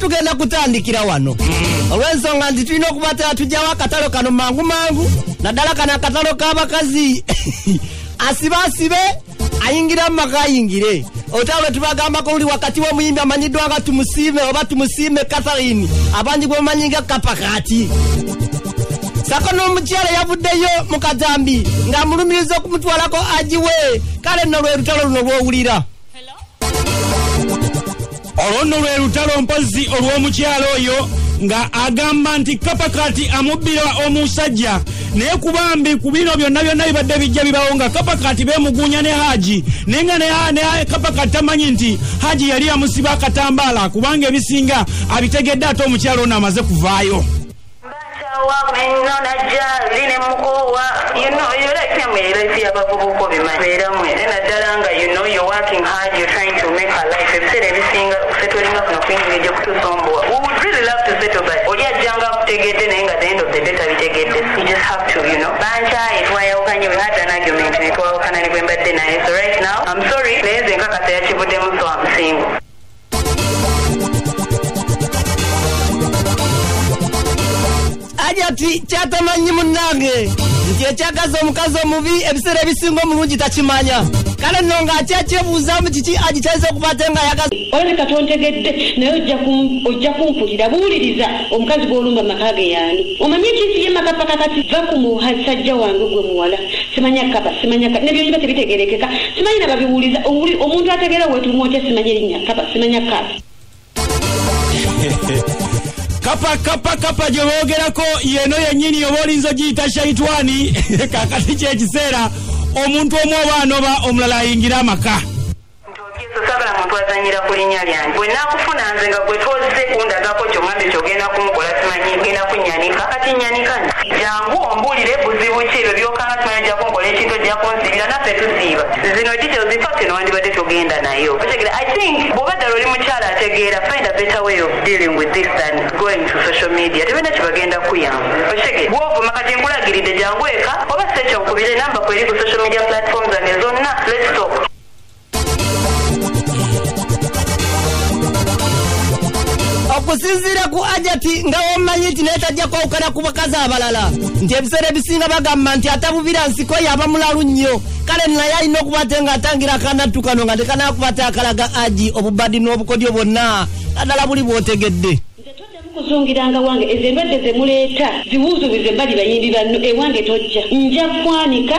Tugenda kutandikira wano olw'ensonga nti tulina okubatera tujjawo akatalo kano mangu mangu, naddala kano akatalo k'abakazi. Asibe asibe, ayingira mu maka ayingire. Olutalo lwe tubagambako luli wakati w'omuyimbi amanyiddwa nga Tumusiime oba Tumusiime Catherine, abangi gwe bamanyi nga Kapakaati, sako n'omukyala yavuddeyo mu katambi ng'amulumiriza okumutwalako agiwe. Kale nno lwe lutalo luno lw'owulira. Olwo nno lwe lutalo mpozzi olw'omukyala oyo nga agamba nti Kapakati amubbira omusajja, naye kubambi ku bino byonna byonna bibadde bijja bibawo nga Kapakati beemuguunya ne Haji, naye nga ne Kapakati tamanyi nti Haji yali amusiba akatambaala, kubanga ebisinga abitegedde ate omukyala ono amaze kuvaayo. Najja ne mukoowa, you like me, life y'abavubuka obimanyi beeramu era naddala nga you're working hard, you're trying to make a life. Ebiseera ebisinga kusettlinga kuno kuyingira ejja kutusombowa. We would really love to settle, but oli ajjanga akutegedde, naye nga at the end of the day tabitegedde. You just have to bankyaye, twayawukanye. We had an argument ne twawukana ne gwe mbadde naye. So right now I'm sorry, naye nze nkakasa yakivuddemu, so I'm single. Ajati kyatamanyi munnange nti ekyagaza omukazi omubi ebiseera ebisinga omulungi takimanya. Kale nno ng'akyakyebuuzaamu kiki agikyayinza okuba ate ng'ayagaza. Olabika tontegedde, naye ojja kumpulira. Buwuliriza, omukazi gw'olumba maka ge yaani? Omanyi ekinsi ye makapaka. Kati va ku musajja wange gwe muwala, simanya kapa, simanya nebyoyiba tebitegerekeka, simanyi nababiwuliza. Omuntu ategeera wetuuma otya? Simanya erinnya kapa, simanya kapa. Kapa kapa kapa gye boogerako yeno yennyini, oba olinza ogiyita shaitwani. Kakati kyekiseera omuntu omu oba anoba omulala ayingira amaka. So saagala muntu azanyira ku linnya lyange. Bwe naakufuna nze nga gwe tozze kundagako kyongambye kyogenda kumukola, simanyi genda kunyanika. Kati nyanika, jangu ombuulire buzibu ki ebyo byokanga. Simanyi ojja kunkola ekintu, ojja kunsiibira, naffe tusiiba. Zino details, in fact eno wandibadde togenda nayo. Otegeera? I think bw'oba ddala oli mukyala ategeera, find a better way of dealing with this than going to social media. Tebina kyebagenda kuyamba, okitegere? Bw'ovuma kati nkulagiridde, jangu eka oba sekyo nkubire namba kweri ku social media platforms zange zonna. Let's talk. Okusinziira ku Ajati, nga womanyi nti naye tajja kwawukana ku bakazi abalala, nti ebiseera ebisinga bagamba nti atabubira nsiko yaba mulalu nnyo. Kale naye alina okuba ate ng'atangira akanattu kano nga tekanakuba ate akalaga Aji obubadi n'obukodyo bwonna naddala buli bw'otegedde. Nze toddamu kuzungiranga wange. Ezo endwadde ze muleeta ziwuuzubize bali bayimbi banno. Ewange tojja, nja kwanika.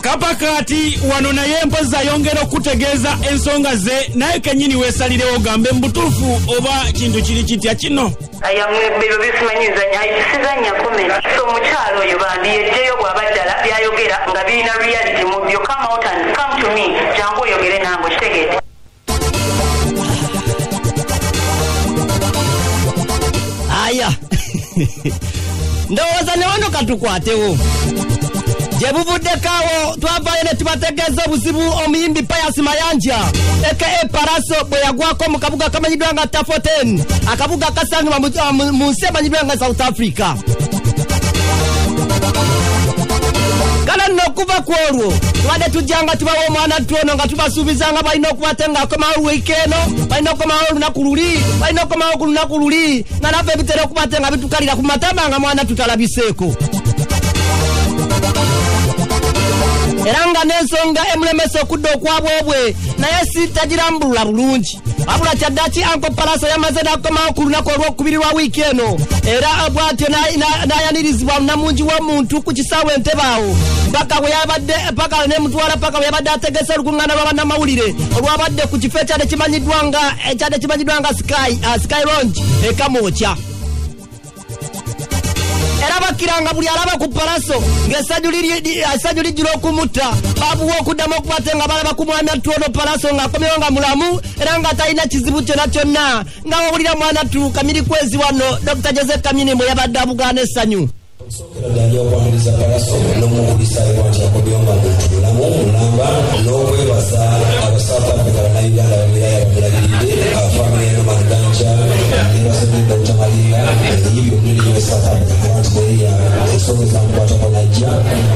Kapakaati wano naye mpozi ayongera okutegeeza ensonga ze, naye kennyini weesalirewo gambe mu butuufu oba kintu kiri kitya kino. Ebyo bisimanyi sizanya comment. So omukyalo oyo bambi yejjeyo, bw'aba ddala byayogera nga birina reality mu byo, come out and come to me, jangu oyogere nange, okitegedde? Aya, ndowooza ne wano katukwatewo. Gye buvuddeko twavaayo ne tubategeeza obuzibu omuyimbi Pius Mayanja aka Paraso bwe yagwako mu kabuga kamanyiddwa nga Turffontein, akabuga akasangibwa mu nsi emanyiddwa nga South Africa. Kale nno okuva ku olwo tubadde tujjanga tubawa omwana tuono nga tubasuubiza nga balina okuba ate ng'akomawo wiiki eno, balina okukomawo olunaku luli, balina okukomawo ku lunaku luli, nga naffe bitera okuba ate nga bitukalira ku matama nga mwana tutalabiseeko, era nga n'ensonga emulemesa okudda okwabwobwe naye si tagirambulula bulungi. Wabula kyaddaki Uncle Palaso yamaze n'akomawo ku lunaku olwokubiri lwa wiiki eno, era bw'atyo n'ayanirizibwa namungi w'omuntu ku kisaawe Entebbe awo paka bwe yabadde paka nemutwala paka bwe yabadde ategese olukuŋŋaana lw'abannamawulire olwabadde ku kifo ekyadde kimanyiddwa nga Sky Lounge e Kamwokya. Era bakkiranga buli alaba ku Palaso ng'essanyu lijjula okumutta. Babuwa okuddamu okuba ate nga balaba ku mwami attu ono Palaso ng'akomyewo nga mulamu era nga talina kizibu kyonna kyonna. Nga wawulira mwana ttu Kamiri Kwezi wano, Dr Joseph Kamini mwe yabadde abugaana essanyu. Okusookera ddala nja okwaniriza Palaso n'omukulisaayo nti akomyewo nga muntu mulamu mulamba, n'okwebaza aba South Africa, Bannayuganda babeerayo abamulabiridde, abafamily ya Norman Ganja. Nebaza ne Dr Malinga, eyimbi omunene we South Africa, kuba nti naye ensonga ezamukwatako najja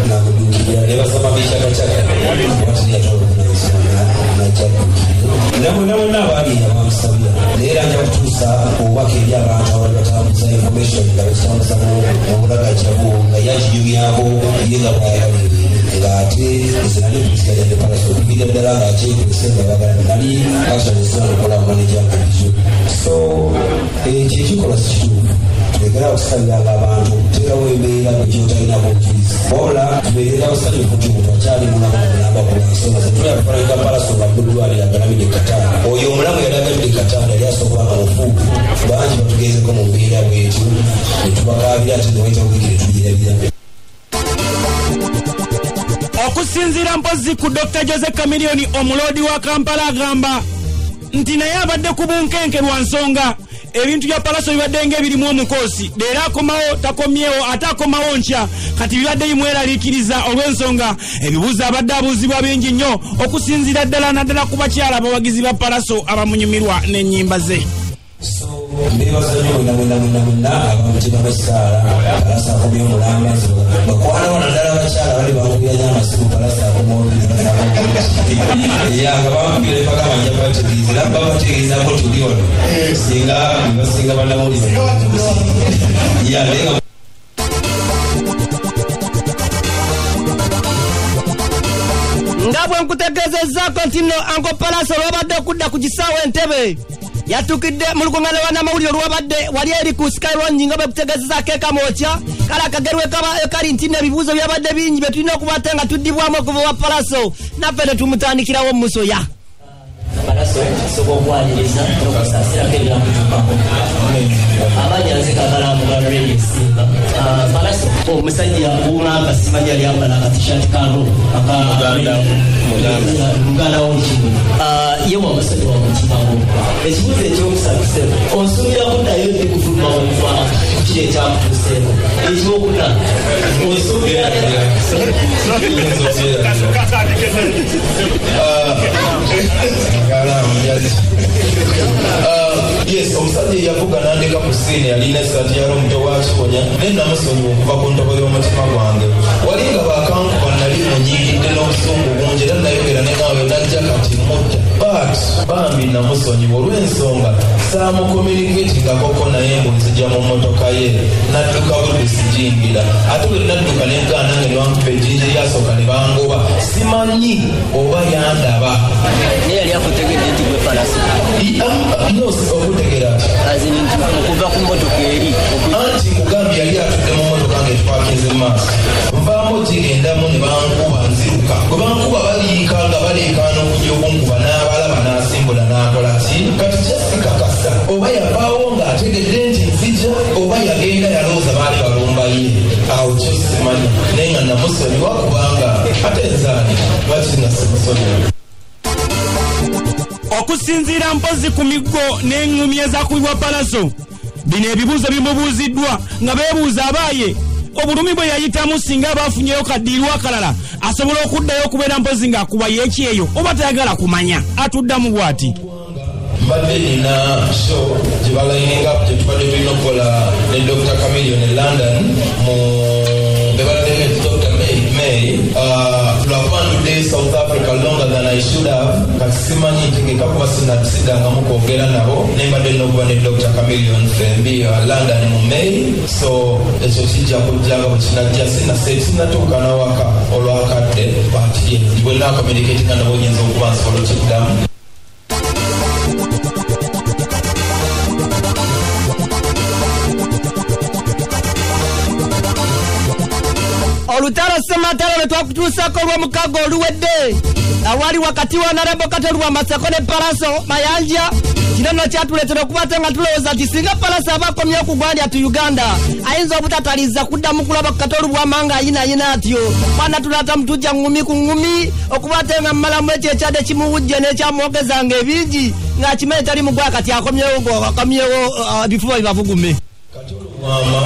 namuduukirira. Nebaza Mami Chakachaka kuba nti naye yatwala obuvunanyizibwa. Najja addukire namwena mwena abaagenda bamusabira, naye era nja kutuusa obubaka eri abantu abali batambuza information nga bakitambuza mu bulagajjavu nga yakinyumyako ye nga bwayagala ebeere, ng'ate nze nali mpuliziganya ne Pallaso okuviira ddala ng'akyekwese nga bagala nali actually nsobola okukola manager nga bizu. So ekyo ekikolwa si kituufu, tulekera okusabiranga abantu okuteekawo embeera bwe kyotalinako obujulizi, wabula tubeerera basanyufu nti omuntu akyali mulamu mulamba ku nsonga ze tulaba tufaananyika Pallaso nga muddwaliro agalamidde Katanda. Oyo omulamu yali agalamidde Katanda yali asobola nga mufu, bangi batugezeko mu mbeera bwetyo ne tubakaabira ate ne wayitawo wiiki ne tubyerabira. Okusinziira mpozzi ku Dr. Jose Chameleone omuloodi wa Kampala agamba nti naye abadde ku bunkenke lwa nsonga ebintu bya Pallaso bibadde ng'ebirimu omukoosi, leero akomawo takomyewo ate akomawo nkya, kati bibadde bimweraliikiriza olw'ensonga ebibuuzo abadde abuuzibwa bingi nnyo okusinziira ddala naddala ku bakyala abawagizi ba Pallaso abamunyumirwa n'ennyimba ze. Mbeebaza nnyo mwena mwena mwena mwena abamutima b'essaala. Pallaso akomyewo mulamba, bakwanawo naddala abakyala bali bankubira nnyo amasimu, Pallaso akomawo nga bankubira bagamba nja kubategeeza, era babategeezaako tuli wano singa basinga bannamawulire. Nga bwe nkutegeezezzaako nti nno Uncle Pallaso olwabadde okudda ku kisaawe Entebbe yatukidde mu lukuŋŋaana lw'annamawulire olwabadde wali eri ku Sky Lounge nga bwe kutegeezezaako ekamwokya. Kale akagerwe kali nti nno ebibuuzo byabadde bingi bye tulina okuba ate nga tuddibwamu okuva wa Pallaso, naffe ne tumutandikirawo musoya. Pallaso nsobola okwaniriza n'okusaasirako ebyamutuukako. Amannya nze Kakalamu ga Radio Simba. Pallaso omusajja w'omwaka simanyi yali ambala akatishaati ka ro muganda w'olukigo, ye wa musajja wa mutima gwo. Ekibuuzo ekyokusatu ssebo, onsuubira kuddayo ddi kufuluma okuva ku kiri ekyakutuuseeko? Ekyokuna, onsuubira Yes, omusajja eyavuga n'andeka ku siini yalina essaati ya Romuto wa Kiwonya, naye namusonyiwa okuva ku ntobo y'omutima gwange. Wali nga bakankuba nali munyiigidde n'obusungu bungi, era nayogera ne naawe najja kati mutta. But bambi namusonyiwa olw'ensonga saamucommunicatingakoko naye mbu nzija mu mmotoka ye, nadduka budde sijingira. Ate bwe nadduka ne ngaana nga ne bankuba ejjinja eryasooka ne bangoba, simanyi oba yandaba. Naye yali akutegedde nti gwe Pallaso? No, okutegeera okuva ku mmotoka eri. Anti nkugambye yali atudde mu mmotoka ng'etupakinze mu maaso. Nvaamu gigendamu ne bankuba nziruka. Bwe bankuba baliika nga baleekaana okujja okunkuba n'abalaba n'asimbula n'akola ki? Kati kyasikakasa oba yavaawo ng'ategedde nti nzija oba yagenda yalowooza baali balumba ye. Awo kyo simanyi, naye nga namusonyiwa kubanga ate nzaani lwaki nga simusonyiwa? Okusinziira mpozzi ku miggo n'eŋŋumi ezakubibwa Pallaso, bino ebibuuzo bimubuuziddwa nga beebuuza abaaye obulumi bwe yayitamu singa abaafunyeyo kaddiirwa akalala asobola okuddayo okubeera mpozzi ng'akuba yeekyeyo oba tayagala kumanya. Atuddamu bw'ati. Mbadde nina show gye balayininga gye tubadde tulina okukola ne Dr. Chameleone e London mu Dr. May. Lwakuba ndudde South Africa longer than I should have, kati simanyi ntegeka kuba siddangamu kwogera nabo, naye mbadde nina okuba ne Dr. Chameleone fembi London mu May, so ekyo kijja kujja nga bwe kinajja. Sinnatuuka nawaka olwakadde, but bwe naakommunicatinga nabo nyinza okuba nsobola okiddamu. Olutalo ssematalo lwe twakutuusaako olw'omukago oluwedde awali wakati wa Honorable Kato Lubwama ssaako ne Pallaso Mayanja, kino nno kyatuleetera okuba ate nga tulowooza nti singa Pallaso aba akomyewo ku ggwanga tu Uganda ayinza obutataliza kuddamu kulaba ku Kato Lubwama ng'ayinaayina atyo, mwana tulaata mutujja ŋŋumi ku ŋŋumi okuba ate nga mmalamu ekyo ekyadde kimuwujje n'ekyamwogezanga ebingi ng'akimanyi tali mu ggwanga, kati akomyewo ebifuba bibavugume. Mama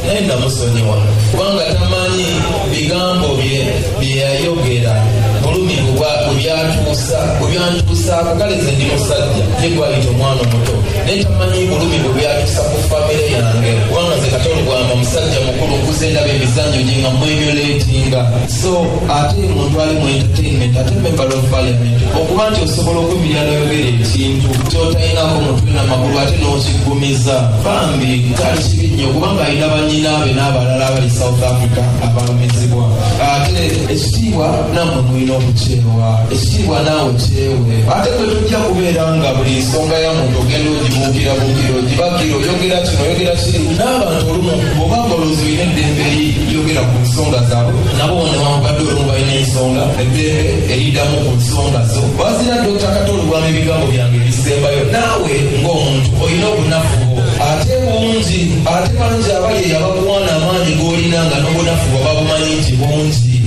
naye namusonyiwa kubanga tamanyi bigambo bye yayogera bulumi bwe byatuusa bwe byantuusaako. Kale nze ndi musajja ye gwayita omwana omuto, naye tamanyi bulumi bwe byatuusa ku famire yange, kubanga nze Kato Lubwama musajja mukulu, nkuze ndaba emizannyo gye nga mwemulatinga. So ate muntu ali mu entertainment, ate member of parliament, okuba nti osobola okuyimirira n'oyogera ekintu kyotalinako mutwe namagulu ate n'okiggumiza, bambi kyali kibi nnyo, kubanga alina bannyinaabe n'abalala abali South Africa abalumizibwa. Ate ekitiibwa nammwe mulina okukyewa, ekitiibwa naawe kyewe. Ate gwe tujja kubeera nga buli nsonga ya muntu ogenda ogibuukira buukira, ogibakira, oyogera kino oyogera kiri. N'abantu olumu bw'obanga olowooza olina eddembe eriyogera ku nsonga zaabwe, nabo newankubadde olumu balina ensonga, eddembe eriddamu ku nsonga zo. Wazira Dr. Kato Lubwama, ebigambo byange ebisembayo, naawe ng'omuntu olina obunafu bwo ate bungi, ate bangi abali eyo abakuwaana amaanyi g'olina nga n'obunafu bwo babumanyi nti bungi.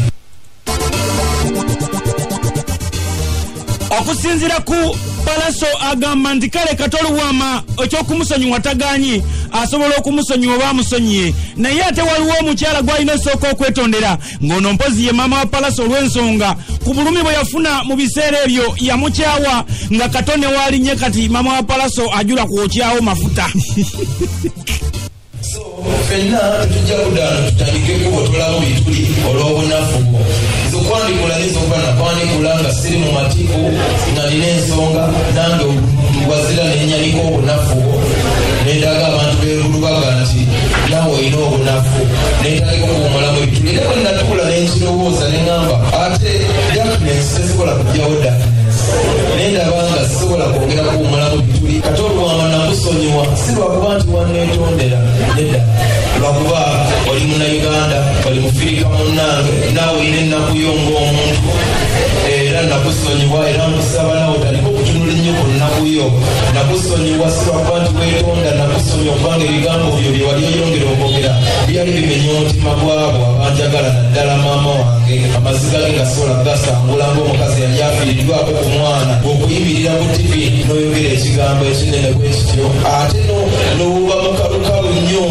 Okusinziira ku Pallaso agamba nti kale Kato Lubwama ekyokumusonyiwa taganyi, asobola okumusonyiwa oba amusonyiye, naye ate waliwo omukyala gw'alina osooka okwetondera ng'ono mpozi ye maama wa Pallaso, olw'ensonga ku bulumi bwe yafuna mu biseera ebyo yamukyawa nga Kato ne waalinnye. Kati maama wa Pallaso ajula kwokyawo mafuta. So ffenna tetujja kuddaano tutandike kubotolamu bituli olw'obunafu bwo. Nze okwandikula nyinza okuba nakwanikula nga siri mu matiku, nga nina ensonga nange wazira nenyanika obunafu bwo, nendaga abantu b'erulubaga nti naawe olina obunafu, nentandika okuwumulamu ebituli. Era bwe natuula nenkirowooza neŋŋamba ate darkness tesobola kugyawo darkness, nendaba nga sisobola kwongera kuwumulamu bituli. Kato Lubwama nakusonyiwa si lwakuba nti wanneetondera, nedda, lwakuba oli munnayuganda, oli mufirika munnange, naawe olina ennaku yo ng'omuntu, era nakusonyiwa. Era nkusaba naawe otandike okutunula ennyo ku nnaku yo. Nakusonyiwa si lwakuba nti weetonda, nakusonyiwa kubanga ebigambo byo bye wali oyongera okwogera byali bimenya omutima gwabo abanjagala, naddala maama wange. Amaziga ge gasobola kugasangula ng'omukazi yali afiiriddwako ku mwana, okuyimirira ku TV n'oyogera ekigambo ekinene bwe kityo, ate n'owuba mukalukalu nnyo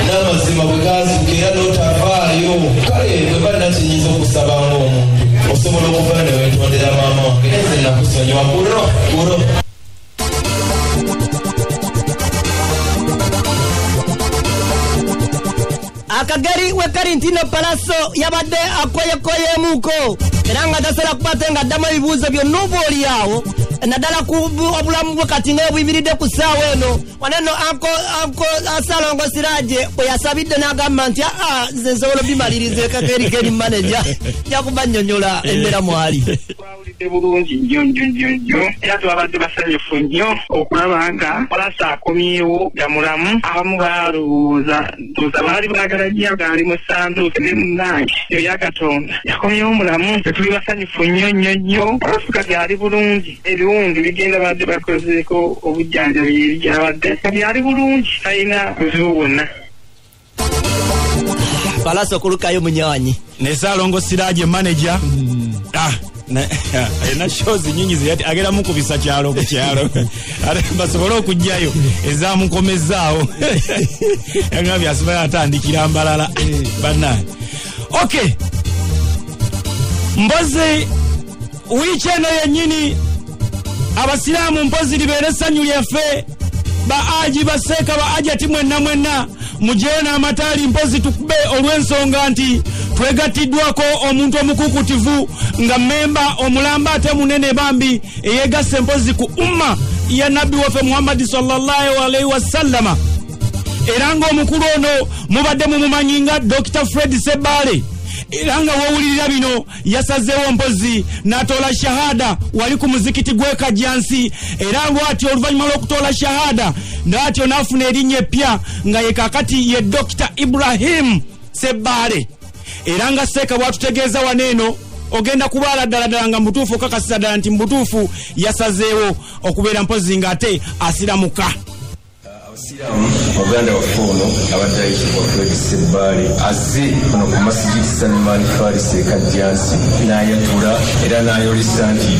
n'amazima bwe gazuuka era n'otavaayo. Kale bwe mba nakinyinza okusaba ng'omuntu, osobola okuvayo ne weetondera maama wange, nze nakusonyiwa kuro kuro. Akageri we kali nti no Pallaso yabadde akoyekoyemuko era nga tasobola kuba nga addamu ebibuuzo byonna oba oli awo, naddala ku obulamu bwe kati nga buyimiridde ku ssaawa eno. Wano anko Salongo Siraje bwe yasabidde n'agamba nti aa nze nsobola obimaliriza ekakeri keri manager nja kubannyonnyola embeera mwali. Twawulidde bulungi nnyo nnyo nnyo nnyo, era twabadde basanyufu nnyo okulaba nga Pallaso akomyewo nga mulamu. Abamu balowooza ndowooza baali baagala nnyo ng'ali mu ssanduuke, ne munnange eyo ya Katonda yakomyewo mulamu. Tetuli basanyufu nnyo nnyo nnyo. Pallaso kati ali bulungi, ebiwundu bigenda badde bakozeeko obujjanjabi ebigyabadde, kati ali bulungi, talina buzibu bwonna. Pallaso kulukayo munywanyi ne Salongo Siraje manager. Alina shows nyingi zeyati agera mukubisa kyalo ku kyalo ate basobole okugjayo ezamukomezaawo yagambye asibayo atandikira mbalala bannange. Okay, mpozi wiiki eno yennyini abasiraamu mpozi libeere essanyu lyaffe, ba aji baseeka ba ajati mwenna mwenna mugyeyo n'amataali mpozi tukube, olw'ensonga nti twegattiddwako omuntu omukukutivu nga memba omulamba ate munene bambi eyeegasse mpozi ku umma ya nabbi waffe Muhammadi sallallahu alaihi wasallama. Era ng'omukulu ono mubadde mumumanyi nga Dr. Fred Sebale, era nga wowulirira bino yasazeewo mpozi n'atoola shahada wali ku muzikiti gw'e Kajjansi. Era lwatyo oluvannyuma lw'okutoola shahada n'atyo n'afuna erinnya eppya nga ye kaakati ye Dr. Ibrahim Sebale. Era nga Seeka bw'atutegeeza wano eno ogenda kubaala ddala ddala nga mubutuufu okakasiza ddala nti mubutuufu yasazeewo okubeera mpozi ng'ate asiramuka. Abasiraamu, muganda waffe ono abadde ayitibwa Fred Sebbaale azze ono ku Masigiti Salman Farisi e Kajjansi n'ayatula era n'ayolesa nti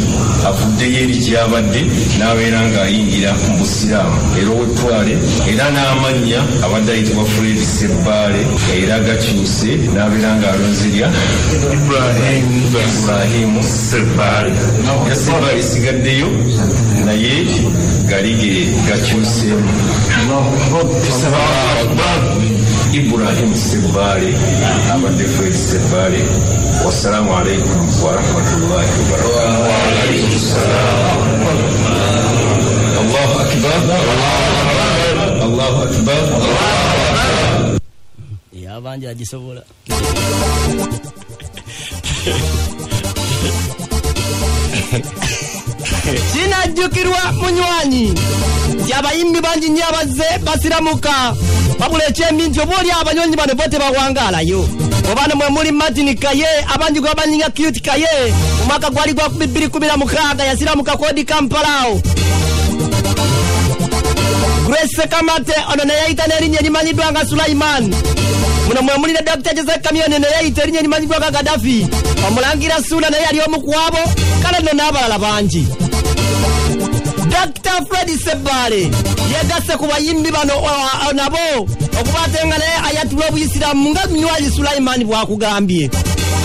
avuddeyo eri gy'abadde n'abeera ng'ayingira mu Busiraamu era ow'ettwale, era n'amannya abadde ayitibwa Fred Sebbaale era gakyuse n'abeera ng'alonze lya Ibrahimu Sebbaale. Era Sebbaale esigaddeyo naye gali ge gakyuseemu. Ibrahim Sebbaale abadde Fred Sebbaale. Wassalamu alaikum warahmatullahi wabarakatuh. Allahu akbar, Allahu akbar. Yabanja agisobola. Kinajjukirwa munywanyi nti abayimbi bangi nnyo abazze basiramuka, wabula ekyembi nti oba oli abanyonyi bano bo tebawangaalayo. Oba no mwe muli Martin Kaye, abangi gwe bamanyi nga Cute Kaye, mu mwaka gwali gwa 2016 yasiramuka kodi Kampala awo. Grace Kamate ono naye yayita n'erinnya erimanyiddwa nga Sulaiman. Muno mwe muli ne Dr. Jose Chameleone naye yayita erinnya erimanyiddwa nga Gaddafi. Omulangira Sula naye yali omu ku abo, kale nno n'abalala bangi. Dr. Fred Sebbaale yegasse ku bayimbi bano nabo okuba ate nga naye ayatula obuyisiraamu nga munywanyi Sulaiman bw'akugambye.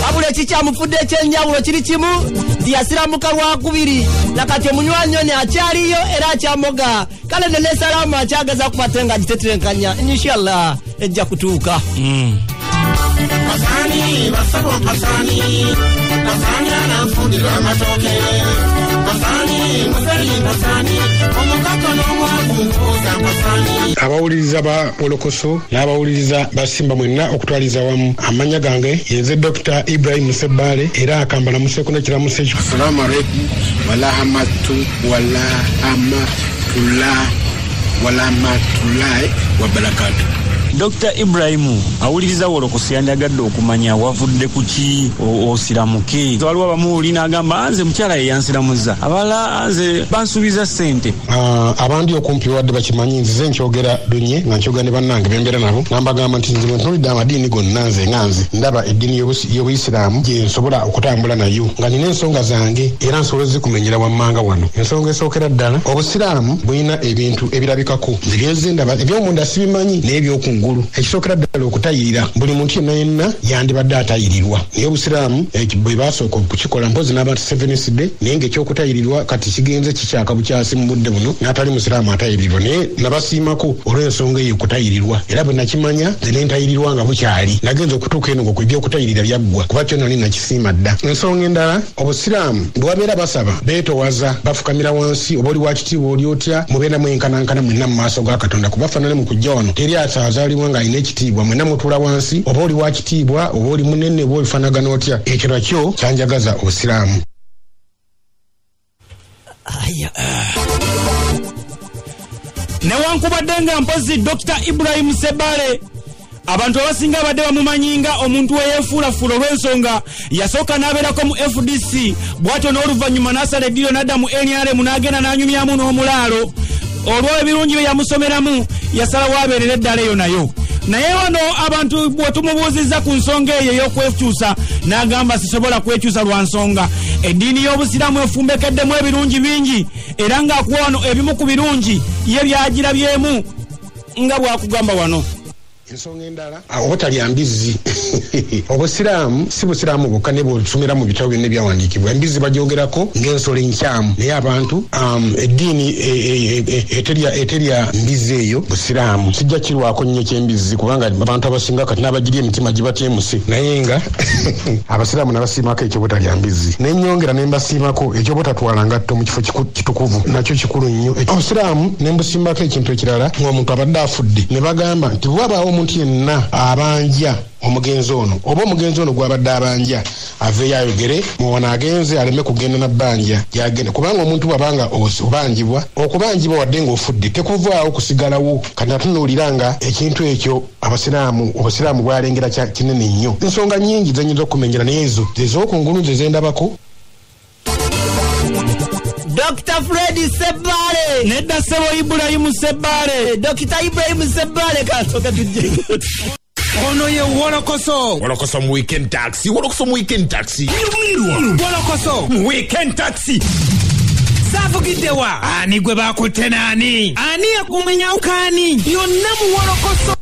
Wabula ekikyamufudde ekyenjawulo kiri kimu nti yasiramuka lwakubiri, nakati omunywanyi ono akyaliyo era akyamoga, kale nno ne salaamu akyageza kuba ate nga agitetenkanya, inshallah ejja kutuuka. Pasani, basabo pasani, pasani anafundira amatooke. Pasani, musali pasani, omukako n'omwavu mpuuza pasani. Abawuliriza ba Wolokoso n'abawuliriza ba Simba mwenna okutwaliza wamu, amannya gange yenze Dr. Ibrahim Sebbaale era akambala museeko n'ekiramuso ekyo. Assalamu alaikum warahmatullahi wabarakatuh. Dr. Ibrahimu awuliriza Wolokoso yandagadde okumanya wavudde ku ki osiramuke. Waliwo abamuwuli n'agamba nze mukyala ye yansiramuza, abalala nze bansuubiza ssente. Abandi okumpi wadde bakimanyi nzize nkyogera lunye nga nkyogera ne bannange bembeera nabo, nambagamba nti nze bwe ntunuulidde amadiini gonna nze nga nze ndaba eddiini y'Obuyisiraamu gye nsobola okutambula nayo nga nina ensonga zange era nsobola ozikumenyera wammanga wano. Ensonga esookera ddala, Obusiraamu bulina ebintu ebirabikako nze bye ndaba, eby'omunda sibimanyi naye eby'okungulu. Ekisookera ddala okutayirira, buli muntu yenna yenna yandibadde atayirirwa, naye Obusiraamu bwe basooka okukikola mpozi n'abantu Seventh Day, naye ng'ekyokutayirirwa kati kigenze kikyaka bukyasi mu budde buno, n'atali musiraamu atayirirwa. Naye nabasiimako olw'ensonga eyo okutayirirwa, era bwe nakimanya nze ne ntayirirwa nga bukyali, nagenza okutuuka eno ng'okwe ebyokutayirira byaggwa kuba kyo nali nakisiima dda. Ensonga endala, Obusiraamu bwe babeera basaba beetowaza, bafukamira wansi, oba oli wa kitiibwa oli otya, mubeera mwenkanankana mwenna mu maaso ga Katonda, kuba faanana mu kujja wano teri asaazaaliwa ng'alina ekitiibwa, mwenna mutuula wansi, oba oli wa kitiibwa oba oli munene oba olifaanagana otya. Ekyo nakyo kyanjagaza Obusiraamu. Newankubadde nga mpozi Dr. Ibrahim Sebbaale abantu abasinga abadde bamumanyi nga omuntu weyeefuulafuula olw'ensonga yasooka n'abeerako mu FDC, bw'atyo n'oluvannyuma n'asala eddiiro n'adda mu NRM n'agenda n'anyumyamu n'omulaalo olw'ebirungi bye yamusomeramu, yasalawo abeerera eddala eyo nayo. Naye wano abantu bwe tumubuuzizza ku nsonga eyo ey'okwekyusa n'agamba sisobola kwekyusa lwa nsonga eddiini y'Obusiraamu efumbekeddemu ebirungi bingi, era ng'akuwa wano ebimu ku birungi ye byagirabyemu nga bw'akugamba wano. Ensonga endala, obutalya mbizzi. Obusiraamu si busiraamu bwokka ne bw'osomera mu bitabo byonna ebyawandiikibwa, embizzi bagyogerako ng'ensolo enkyamu, naye abantu eddiini eterya mbizzi eyo busiraamu. Sijja kirwako nnyo ky'embizzi kubanga abantu abasinga kati n'abagirya emitima gibatyemuse, naye nga abasiraamu nabasiimako ekyobutalya mbizzi. Nennyongera ne mbasiimako ekyobutatwala ngatto mu kifo kitukuvu, nakyo kikulu nnyo. Obusiraamu ne mbusiimako ekintu ekirala, ng'omuntu abadde afudde ne bagamba nti bw'abaawo omuntu yenna abanja omugenzi ono oba omugenzi ono gw'abadde abanja aveeyo ayogere muwano agenze aleme kugenda na bbanja gyagenda, kubanga omuntu bw'abanga obanjibwa, okubanjibwa wadde ng'ofudde tekuvaawo kusigalawo. Kati natunuulira nga ekintu ekyo abasiraamu obusiraamu bwalengera kinene nnyo. Ensonga nnyingi zenyinza okumenyera, naye ezo zez'okungulu nze zendabako. Dr. Fred Sebale. Nedda ssebo Ibulayimu Sebale. Dr. Ibrahim Sebale kasoka tujje. Ono ye Wolokoso. Wolokoso mu weekend taxi. Wolokoso mu weekend taxi. Wolokoso mu weekend taxi. Savugiddewa. Ani gwe bakutte naani? Ani yakumenya ukani? Yonna mu Wolokoso.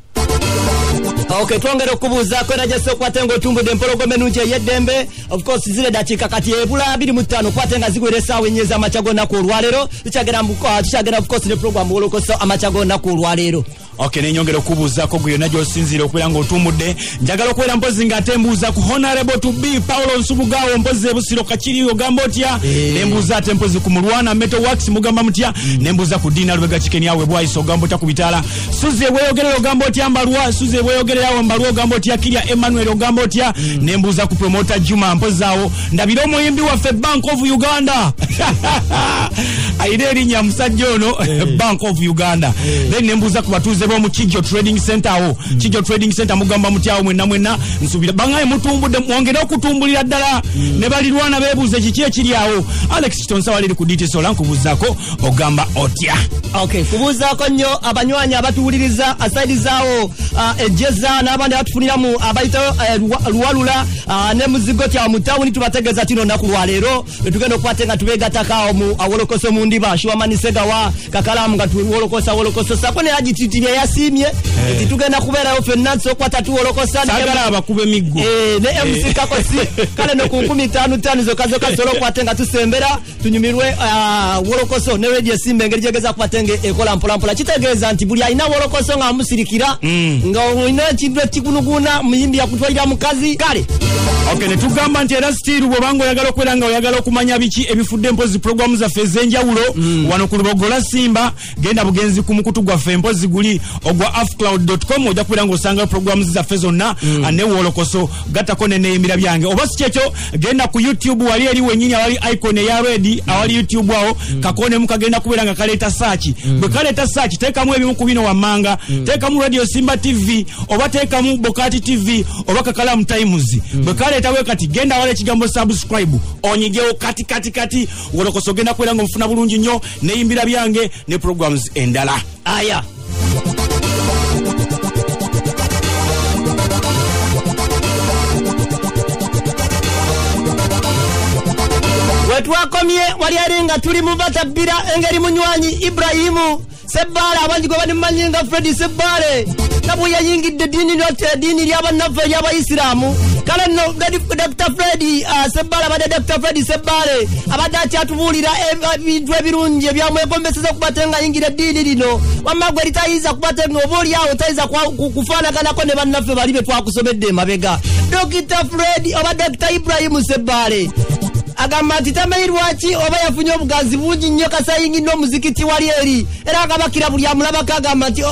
Okay, twongera okubuuzaako era gy'osobola okukwata ng'otumbudde empologoma ennungi ey'eddembe. Of course zire dakiika kati ebula 25 kwate nga zigwera essaawa 4 z'amakya g'olunaku olwaleero. Tukyagenda of course ne program Wolokoso amakya g'olunaku olwaleero. Okay, nenyongera okubuuzaako gwe yonna gy'osinziira okubeera ng'otumbudde. Njagala okubeera mpozi ng'ate mbuuza ku Honorable to be Paulo Nsubugawo mpozi ebusiro Kakiri ogamba otya? Ne mbuuza ate mpozi ku Mulwana Metal Works mugamba mutya? Ne mbuuza ku Dina Lubega Chicken awe Bwayiso ogamba otya ku bitaala? Suze Bweyogerera ogamba otya Mbalwa? Suze Bweyogerera awo Mbalwa ogamba otya? Kirya Emmanuel ogamba otya? Ne mbuuza ku Promoter Juma mpozi awo ndabira omuyimbi waffe Bank of Uganda. Ayina erinnya musajja ono Bank of Uganda. Then ne mbuuza ku batuuze b'omu Kijo Trading Center awo. Kijo Trading Center mugamba mutya awo mwenna mwenna nsuubira bangaye mutumbudde mwongere okutumbulira ddala ne balirwana beebuuze kiki ekiri awo. Alex Kitonsa waliri ku DT Solar nkubuuzaako ogamba otya? Okay, kubuuzaako nnyo abanywanyi abatuwuliriza asaidizaawo ejjeza n'abandi abatufuniramu abayita Luwalula ne Muzigo kya mu tawuni tubategeeza kino nnaku lwaleero tugenda okukwata nga tubeegattako awo mu Wolokoso mu ndiba Shiwamani Segawa Kakalamu nga tuwolokosa wolokoso sako ne agititi yasiimye nti tugenda kubeerayo ffenna tusokwata tuwolokosa saagala abakuba emiggo ne MC Kakosi kale no ku 55 zokka zokka tusobola okukwata nga tusembera tunyumirwe Wolokoso ne Radio Simba engeri gyegeza kukwata nga ekola mpolampola. Kitegeeza nti buli alina Wolokoso nga amusirikira nga olina ekintu ekikunuguna muyimbi yakutwalira mukazi kale. Okay, ne tugamba nti era still bw'obanga oyagala okubeera nga oyagala okumanya biki ebifudde mpozi programu zaffe ez'enjawulo wano ku Lubogola Simba genda bugenzi ku mukutu gwaffe mpozi guli ogwa afcloud.com ojja kubeera ng'osanga programu zaffe zonna ne Wolokoso gattako ne neeyimira byange. Oba si kyekyo genda ku YouTube wali eri wennyini awali icon eya red awali YouTube awo kakoonemu kagenda kubeera nga kaleeta search. Bwe kaleeta search teekamu ebimu ku bino wammanga, teekamu Radio Simba TV oba teekamu Bokati TV oba Kakalamu Times. Bwe kaleeta we kati genda awali ekigambo subscribe onyigewo kati kati kati Wolokoso ogenda kubeera ng'omufuna bulungi nnyo neeyimbira byange ne programs endala. Aya. Wetwakomye wali ali nga tuli mu batabbira engeri munywanyi Ibrahimu Sebale abangi gwe banimanyi nga Fred Sebale nabwe yayingidde eddiini ly'abannaffe ery'abayisiraamu. Kale nno Dr. Fred Sebale abadde Dr. Fred Sebale abadde akyatubuulira ebintu ebirungi ebyamwegombeseza okubate nga ayingira eddiini lino. Wamma gwe litayinza kubate nga oba oli awo tayinza kufaanaganako ne bannaffe bali be twakusomedde emabega. Dr. Fred oba Dr. Ibrahimu Sebale agamba nti tamanyi lwaki oba yafunye obuganzi bungi nnyo kasayingidde omuzikiti wali eri era akabakira buli amulabako agamba nti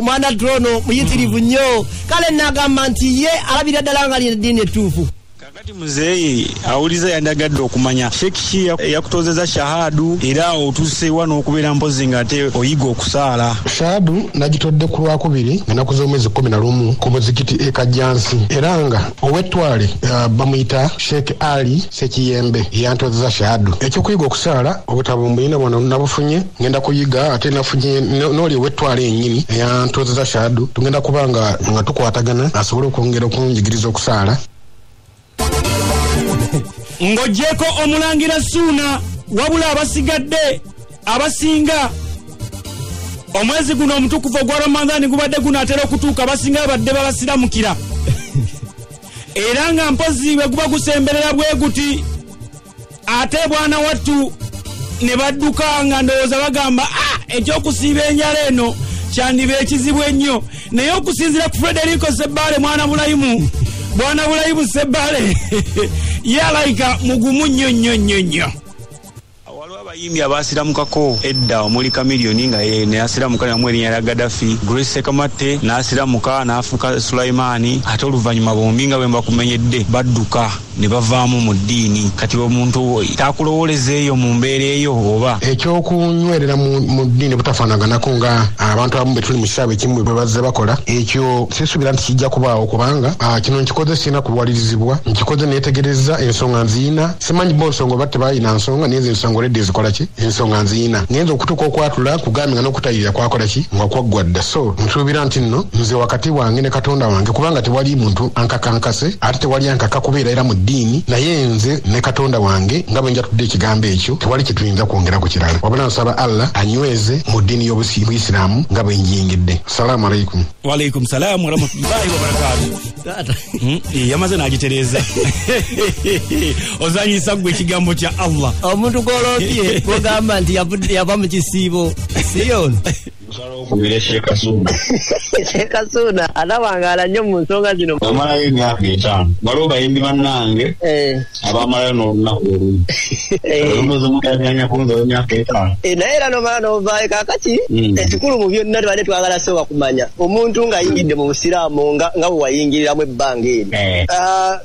mwana trono muyitirivu nnyo. Kale n'agamba nti ye alabira ddala nga lino eddiini ettuufu. Kakati muzeeyi awuliza yandagadde okumanya Sheikh yakutozeza shahadu era otuuse wano okubeera mpozi ng'ate oyiga okusaala. Shahadu nagitodde ku Lwakubiri ennaku z'omwezi 11 ku muzikiti e Kajjansi era nga ow'ettwale bamuyita Sheikh Ali Sekiyembe yantozeza shahadu. Ekyokuyiga okusaala obutabo mbulina bwano nabufunye ngenda kuyiga ate nafunye n'oli ow'ettwale yennyini eyantozeza shahadu tugenda kuba nga tukwatagana asobole okwongera okunjigiriza okusaala. Ng'oggyeko omulangira Suuna wabula abasigadde abasinga omwezi guno omutukuvu ogwa Ramadhani gubadde gunaatera okutuuka abasinga babadde babasiramukira era nga mpozi bwe guba gusemberera bwe guti ate bwana wattu ne badduka nga ndowooza bagamba ekyokusiiba enjala eno kyandiba ekizibu ennyo. Naye okusinziira ku Frederico Sebale mwana Bulayimu bwana Bulayimu Sebale yalayika mugumu nnyo nnyo nnyo nnyo. Waliwo abayimbi abasiramukako edda omuli Chameleone nga ye neyasiramuka namu erinnya lya Gaddafi, Grace Sekamatte n'asiramuka n'afuuka Sulaimani, ate oluvannyuma bombi nga bwe mbakumenyedde badduka ne bavaamu mu ddiini. Kati omuntu takulowooleza eyo mu mbeera eyo oba ekyokunywerera mu ddiini butafaanaganako nga abantu abamu bwe tuli mu kisaawe ekimu bwe bazze bakola, ekyo sisuubira nti kijja kubaawo kubanga kino nkikoze sirina kuwalirizibwa, nkikoze neetegereza ensonga nziyina, simanyi bo nsonga oba tebalina nsonga naye nze ensonga already nkola ki, ensonga nziyina, ngenza okutuuka okwatula kugambye nga n'okutayirira kwakola ki, nga kwaggwa dda. So nsuubira nti nno nze wakati wange ne Katonda wange, kubanga tewali muntu ankakankase ate tewali ankaka kubeera era mu ddiini, naye nze ne Katonda wange nga bwe njatudde ekigambo ekyo tewali kye tuyinza kwongera ku kirala, wabula nsaba Allah anyweze mu ddiini y'Obuyisiraamu nga bwe njiyingidde. Salaamu alaikum. Wa alaikum salaamu warahmatullahi wabarakatuh. Yamaze n'agitereeza. Ozanyisa ggwe ekigambo kya Allah. Omuntu gw'olopye gw'ogamba nti yava mu kisiibo si ono. Okubira Sheikh Kasuna. Sheikh Kasuna anawangaala nnyo mu nsonga zino. Namalayo emyaka 5. Waliwo bayimbi bannange abamalayo n'olunaku olumu. Emyaka 5. Naye era nomala n'ovaayo. Kaakati ekikulu mu byonna tubadde twagala sooka kumanya omuntu ng'ayingidde mu Busiraamu nga bwe wayingiriramu ebbanga eryo,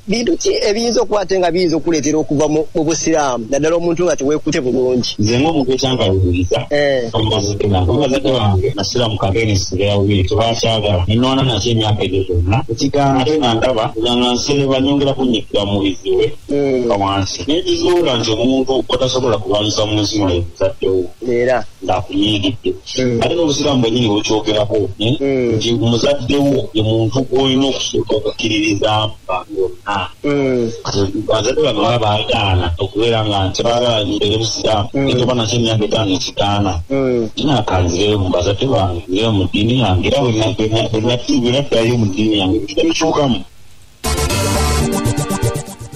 bintu ki ebiyinza okuba ate nga biyinza okuleetera okuva mu Busiraamu, naddala omuntu nga teweekute bulungi? Nze ng'omuntu ekyankaluubiriza bazadde bange nasiramuka agenisiga bubiri tebakyagala nenwana nakyo emyaka egyo gyonna ekigaana, ate nga ndaba nga nsereba nyongera kunnyikira mu bizibu nga wansi, nekizuula nti omuntu otasobola kulwanyisa mu nsi muno muzaddewo era ng'akunyiigidde. Ate n'obusiraamu bwennyini bwekyogerako nti muzaddewo ye muntu gw'olina okusooka okukkiririzaamu yonna. Bazadde bange baba baagaana okubeera nga tebaagala mbeere busiraamu, ekyoba nakyo emyaka 5 ekigaana tinakanzireyo mu bazadde bange, nzireyo mu ddiini yange, era bwe naddayo mu ddiini yange bikyukamu.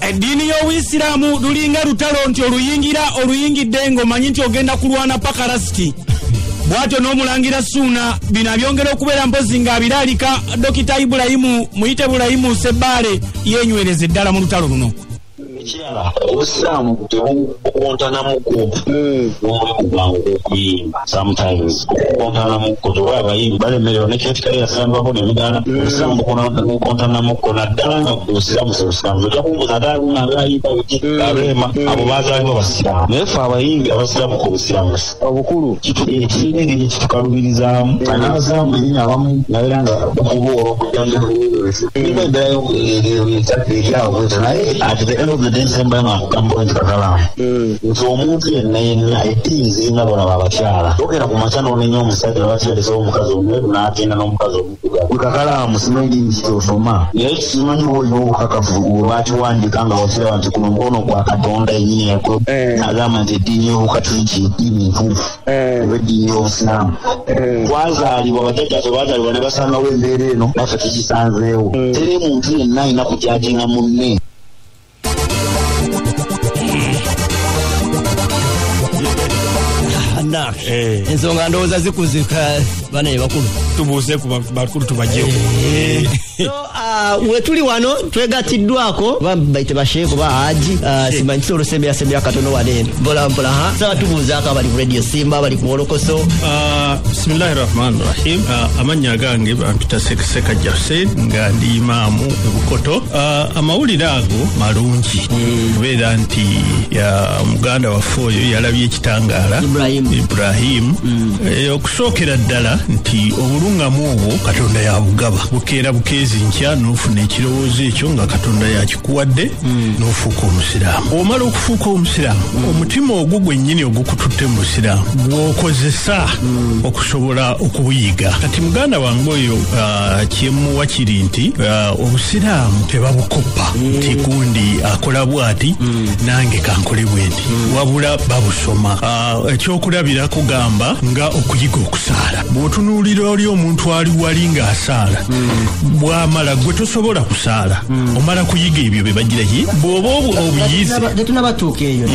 Eddiini y'Obuyisiraamu lulinga lutalo nti oluyingira oluyingidde ng'omanyi nti ogenda kulwana paka rasiti. Bw'atyo n'omulangira Ssuuna bino abyongera okubeera mpozi ng'abiraalika Dokita Ibulayimu Muyite Bulayimu Sebbaale yeenywereza eddala mu lutalo luno. Ekirala, obusiraamu tebukontanamuko n'omulimu gwange ogw'okuyimba. Sometimes okukontanamuko toba abayimbi balemererwa ne kyetikali yasambako n'emigaana. Obusiraamu bukontanamuko naddala nga busiraamu si busiraamu. Ojja kumbuuza ate nga ayimba biki abeema abo baazaalibwa basiraamu, naye ffe abayimbi abasiraamuko obusiraamu obukulu kirina engeri ekitukalubirizaamu. N'abasiraamu bennyini abamu nabeera nga bakuba olw'okujja niba embeera eri awo bwetyo, naye at the end of the day nsembayo nga nkugamba nti kakalaamu nti omuntu yenna yenna eddiini zirina balaba abakyala tokera ku makya n'onenya omusajja lwaki yalesewo omukazi omweru n'agenda n'omukazi omuddugavu. Gwe kakalaamu simanyi ddiini ki ky'osoma, naye simanyi oba olina obukakafu bwe bakiwandiika nga wakiraba nti kuno mukono gwa Katonda yennyini yakwe agamba nti eddiini y'Obukatuliki eddiini ntuufu oba eddiini y'Obusiraamu. Twazaalibwa bajjajjaffe baazaalibwa ne basangawo embeera eno, naffe tugisanzeewo. Teri muntu yenna alina kujajinga munne. Ensonga ndowooza zikuzika bane bakulu, tubuuze ku bakulu tubajjeko. So wetuli wano twegatiddwako baite basheeko ba haji simanyi kisobola osembera katono wano eno mpola mpola ha saba tubuuzaako abali ku Radio Simba, abali ku Wolokoso. Bismillahi rahmani rahim. Amannya gange bampita Sekajja Hussein nga ndi imaamu e Bukoto. Amawulire ago malungi kubeera nti muganda waffe oyo yalabye ekitangaala Ibrahim. Okusookera ddala nti obulungamu obwo Katonda yabugaba, bukeera bukeezi nkya n'ofuna ekirowoozo ekyo nga Katonda yakikuwadde n'ofuuka omusiraamu. Omala okufuuka omusiraamu, omutima ogwo gwennyini ogukututte mu busiraamu gw'okozesa okusobola okubuyiga. Kati muganda wange oyo kyemuwa kiri nti obusiraamu tebabukoppa nti gundi akola bw'ati nange kankole bwe nti, wabula babusoma. Ekyokulabirako gamba nga okuyiga okusaala, bw'otunuulira oli omuntu ali wali ng'asaala bw'amala gwe tosobola kusaala, omala kuyiga ebyo bye bagira ki bw'oba obuyize. Tetunabatuuka eyo.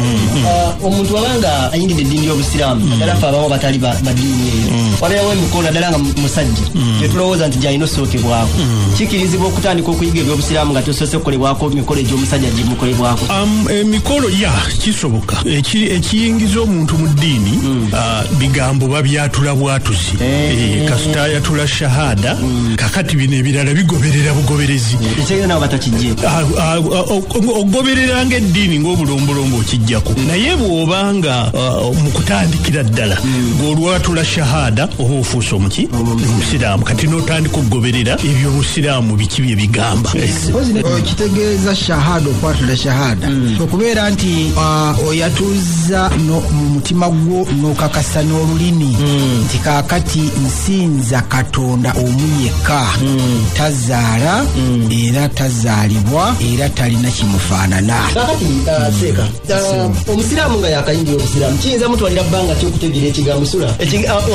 Omuntu wabanga ayingidde eddiini y'Obusiraamu, naddala ffe abamu abatali baddiini eyo, wabeerawo emikolo naddala nga musajja gyetulowooza nti gyalina osookebwako. Kikirizibwa okutandika okuyiga ebyobusiraamu nga tosoose kukolebwako mikolo egy'omusajja gimukolebwako? Emikolo ya kisoboka. Ekiyingiza omuntu mu ddiini Bigambo babyatula bwatuzi. Kasita ayatula shahada, kakati bino ebirala bigoberera bugoberezi. Ekitegeeza nabo batakijje. Ogoberera ng'eddiini ng'obulombolombo okijjako. Naye bw'obanga mu kutandikira ddala ng'olwatula shahada oba ofuuse omuki? Omusiraamu. Kati n'otandika okugoberera ebyo obusiraamu biki bye bigamba. Kitegeeza shahada, okwatula shahada okubeera nti oyatuuza mu mutima gwo n'okakasa n'olulimi nti kaakati nsinza Katonda omu yekka, tazaala era tazaalibwa era talina kimufaanana. Kaakati Seeka, omusiraamu nga yakayingira obusiraamu kiyinza mutwalira bbanga ki okutegeera ekigambo sula?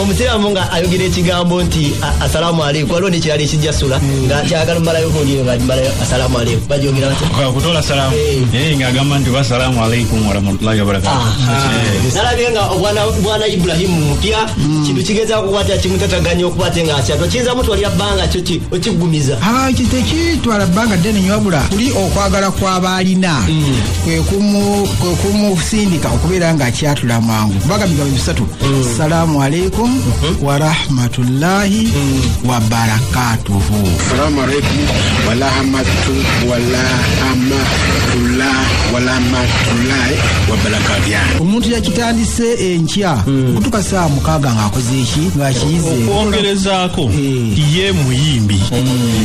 Omusiraamu nga ayogera ekigambo nti assalaamu aleikum, waliwo n'ekirala ekijja sula nga kyagala mumalayo gundi nga mmalayo assalaamu aleikum, bagyogera batya? Kutola salaamu ng'agamba nti assalaamu aleikum warahmatullahi wabarakatuh. Nalabye nga bwana Ibrahimu mupya, kintu kigezaako okukwata kimutataganya okukwata nga akyatwa, kiyinza mutwalira bbanga kyo ki okiggumiza? Ekyo tekitwala bbanga ddene nnyo, wabula kuli okwagala kw'abaalina kwe kumusindika okubeera ng'akyatula mangu. Kubanga bigambo bisatu: salaamu aleikum warahmatullahi wabarakatuhu. Salaamu aleikum warahmatullahi wabarakatuh. Omuntu yakitandise enkya kutuka saa 6 ng'akoze eki ng'akiyize. Okwongerezaako ye muyimbi,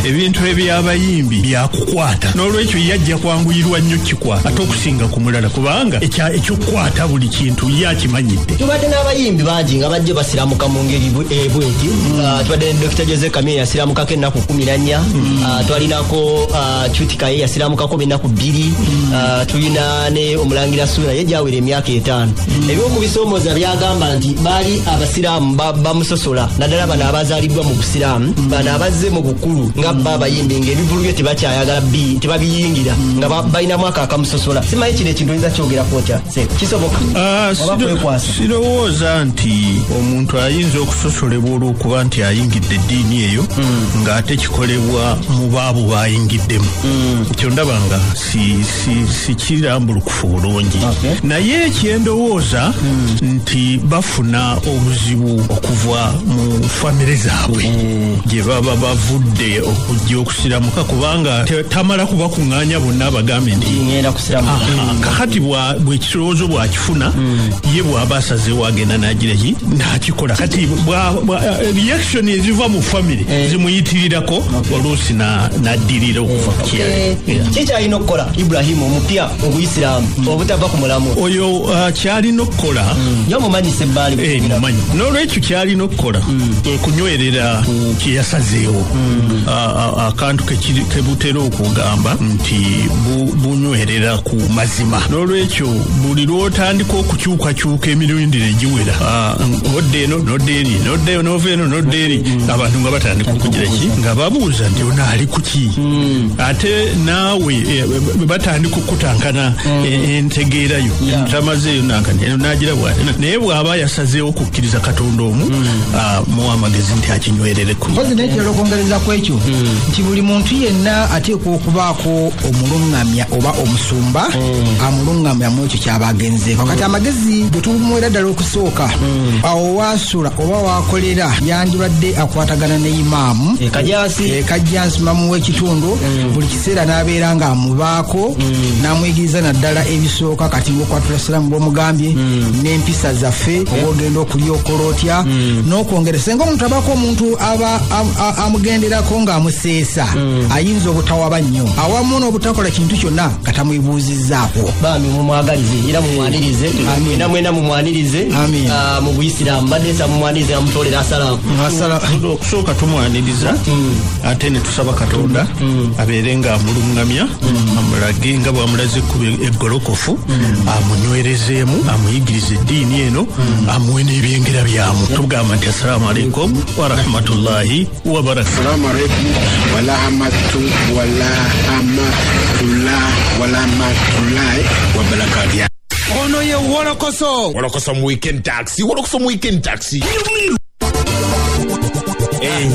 ebintu ebyabayimbi byakukwata, n'olwekyo yajja kwanguyirwa nnyo kikwata ate okusinga ku mulala, kubanga ekyokukwata buli kintu ye akimanyidde. Tubadde n'abayimbi bangi nga bajje basiramuka mu ngeri bweti. Tubadde ne Dr. Jose Kamye yasiramukako ennaku 14, twalinako Chutika ye yasiramukako ennaku 2, tulina ne Omulangira Sula ye gyawera emyaka 5. Ebyokubisomooza byagamba nti baali abasiraamu bamusosola, naddala bano abazaalibwa mu busiraamu, bano abazze mu bukulu nga bo abayimbi ng'ebivulu bye tebakyayagala tebabiyingira, nga balinamu ako akamusosola. Simanyi kino ekintu oyinza kyogerako otya? Kisoboka oba kwekwasa? Sirowooza nti omuntu ayinza okusosolebwa olw'okuba nti ayingidde eddiini eyo ng'ate kikolebwa mu baabo bayingiddemu. Ekyo ndaba nga si kirambulukufu bulungi. Naye ekyendowooza nti bafuna obuzibu okuva mu famire zaabwe gye baba bavudde okujja okusiramuka, kubanga tamala kubakuŋŋaanya bonna abagambe nti ngenda kusiramuka. Kakati bwekirowoozo bwakifuna ye bw'aba asazeewo agenda n'agira ki n'akikola. Kati reaction eziva mu famire zimuyitirirako oluusi n'addirira okuva ku kyali. Kikyalina okukola Ibrahimu omupya obuyisiraamu obutava ku mulamu? Oyo kyalina okukola yamumanyisa ebbaali mumanyi. N'olwekyo kyalina okukola kunywerera ku kye yasazeewo. Akantu kebutera okugamba nti bunywerera ku mazima. N'olwekyo buli lw'otandika okukyukakyuka emirundi egiwera, odda eno n'odda eri, n'odda eno n'ova eno n'odda eri, abantu nga batandika okugira ki nga babuuza nti ono ali ku ki, ate naawe batandika okutankana entegeerayo tamazeeyo nankani eno n'agira bw'ati. Naye bw'aba yasazeewo okukkiriza Katonda omu, muwa amagezi nti akinywerereko. Mpozi n'ekirala okwongereza ku ekyo nti buli muntu yenna ateekwa okubaako omulungamya oba omusumba amulungamya mu ekyo ky'aba agenzeeko. Kati amagezi ge tumuwera ddala okusooka, awo waasula oba waakolera yandibadde akwatagana ne imaamu Kajjansi mamu w'ekitundu, buli kiseera n'abeera ng'amubaako n'amuyigiriza naddala ebisooka kati ng'okwatula salaamu bw'omugambye n'empisa zaffe oba ogenda okulya okola otya n'okwongera. Singa omuntu abaako omuntu aba amugenderako ng'amuseesa ayinza obutawaba nnyo awamu n'obutakola kintu kyonna nga tamwebuuzizzaako. Bambi mumwagalize era mumwanirize, era mwena mumwanirize mu buyisiraamu, badde mumwanirize amutolera asalaamu. Okusooka tumwaniriza ate ne tusaba Katonda abeere nga amulungamya, amulage nga bw'amulaze ekkubo eggolokofu, amunywerezeemu, amuyigirize eddiini eno, amuwe n'ebyengera byamu. Tugamba nti assalaamu aleikum warahmatullahi wabarakatuh. Assalaamu aleikum warahmatullahi wabarakatuh. Ono ye Wolokoso. Wolokoso mu weekend taxi, Wolokoso mu weekend taxi.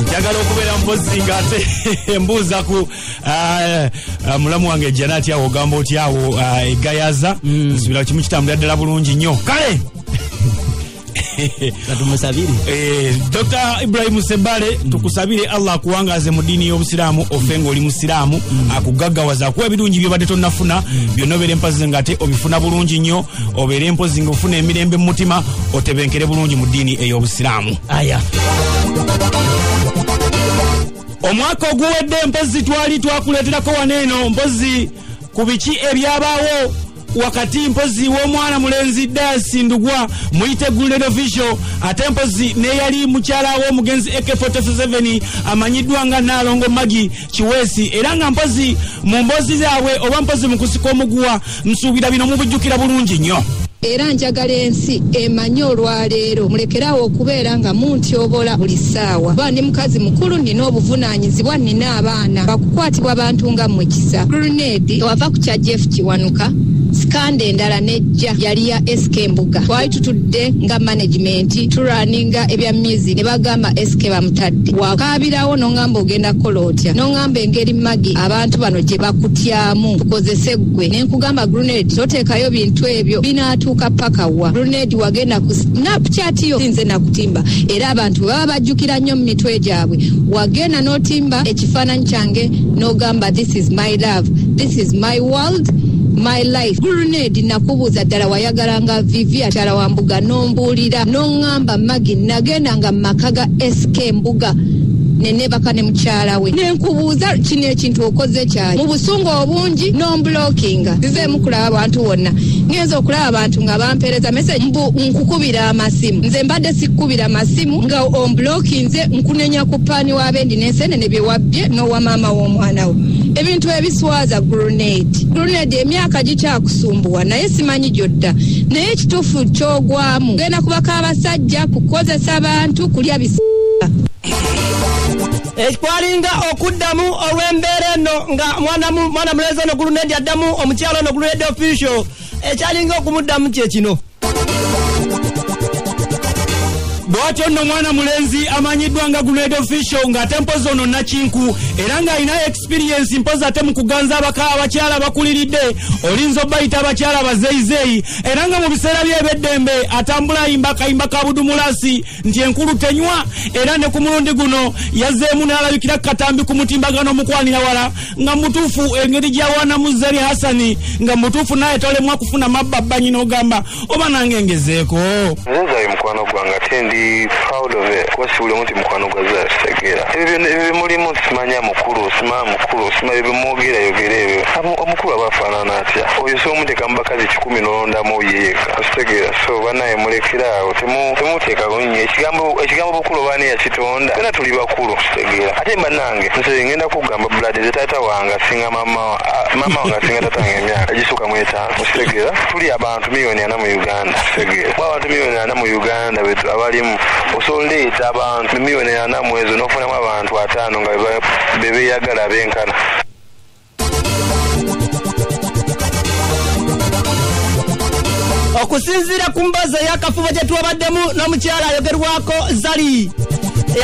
Njagala okubeera mpozi ng'ate mbuuza ku mulamu wange Janati awo ogamba otya awo egayaza, nsubira kimu kitambulira ddala bulungi nnyo. Kale Katumusabire. Dr. Ibrahim Sebale, tukusabire Allah akuwangaze mu ddiini y'obusiraamu, ofe ng'oli musiraamu, akugaggawaza, akuwa ebirungi by'obadde tonnafuna, byonna obeere mpozi ng'ate obifuna bulungi nnyo, obeere mpozi ng'ofuna emirembe mu mutima, otebenkere bulungi mu ddiini ey'obusiraamu. Aya. Omwaka oguwedde mpozi twali twakuleeterako wano eno mpozi ku biki ebyabaawo wakati mpozi w'omwana mulenzi Dasi Ndugwa muyite Guled Official, ate mpozi neyali mukyala w'omugenzi AK47 amanyiddwa nga Nalongo Magi Kiweesi, era nga mpozi mu mboozi zaabwe oba mpozi mu kusika omuguwa nsuubira bino mubijjukira bulungi nnyo. Era njagala ensi emanye olwaleero mulekeraawo okubeera nga muntyobola buli ssaawa. Kuba ndi mukazi mukulu, nnina obuvunaanyizibwa, nnina abaana, bakukwatibwa bantu nga mmwe kisa. Grenade wava ku kya Jeff Kiwanuka, scandal endala nejja yali ya SK Mbuga. Twali tutudde nga management turaninga ebya music ne bagamba SK bamutadde. Wakaabirawo n'ongamba ogenda kukola otya, n'ongamba engeri Magi abantu bano gye bakutyamu tukozese ggwe. Ne nkugamba Grenade toteekayo bintu ebyo binaatuuka paka wa. Grenade wagenda ku Snapchat yo nze nakutimba, era abantu baba bajjukira nnyo mu mitwe gyabwe. Wagenda n'otimba ekifaananyi kyange n'ogamba this is my love, this is my world, my life. Grenade nakubuuza ddala wayagalanga Vivi akyala wa Mbuga, n'ombuulira n'oŋŋamba Magi nagendanga mu maka ga SK Mbuga nenebaka ne mukyala we. Nenkubuuza kino ekintu okoze kyali mu busungu obungi n'ombulokinga. Nzizeemu kulaba abantu wonna, ngenza okulaba abantu nga bampeereza message mbu nkukubira amasimu. Nze mbadde sikkubira masimu nga ombulokinze, nkunenya ku paani w'abendi n'ensenene bye wabbye n'owa maama w'omwana wo. Ebintu ebiswaza Grenade. Grenade emyaka gikyakusumbuwa naye simanyi gy'odda, naye ekituufu ky'ogwamu genda kubaka abasajja, kukozesa abantu, kulya bisi. Ekwalinga okuddamu olw'embeera eno nga mwana mulenzi ono Grenade addamu omukyala ono Grenade Official, ekyalinga okumuddamu kye kino. Bw'atyo nno mwana mulenzi amanyiddwa nga Grenade Official ng'ate mpozi ono Nakinku, era ng'alina experience mpozi ate mu kuganza abakyala abakuliridde, olinza obbayita abakyala abazeeyizeeyi, era nga mu biseera bye eby'eddembe atambula ayimba akayimba ka Budumulasi nti enkulu tenywa, era ne ku mulundi guno yazzeemu n'alabikira ku katambi ku mutimbagano omukwanira wala nga mutuufu engeri gy'awaanamu Zari Hassan, nga mutuufu naye tolemwa kufuna mabbabbanyi n'ogamba oba nange ngezeeko. Nze nzayo mukwano gwange ate ndi proud of it. Kuba si buli omu nti mukwano gwa Zari kitegeera. Ebyo mulimu simanya mukulu, simanya mukulu, simanya ebyo mwogera yogera ebyo. Omukulu aba afaanana atya? Oyo si omuteeka mu bakazi 10 n'olondamu ye yekka. Kitegeera. So bannaye mulekere awo, temuteekako nnyo. Ekigambo bukulu oba ani yakitonda? Ffenna tuli bakulu, kitegeera. Ate bannange nze ngenda kugamba blood, nze taata wange asinga maama wange asinga taata wange emyaka egisukka mu 5. Kitegeera. Tuli abantu 4,000,000 mu Uganda. Kitegeera. Kuba abantu 4,000,000 mu Uganda betu abalimu osobola oleeta abantu 4,000,000 mu ezo n'ofunamu abantu 5 nga bebeeyagala benkana. Okusinziira ku mboozi ey'akafubo gye twabaddemu n'omukyala ayogerwako Zari,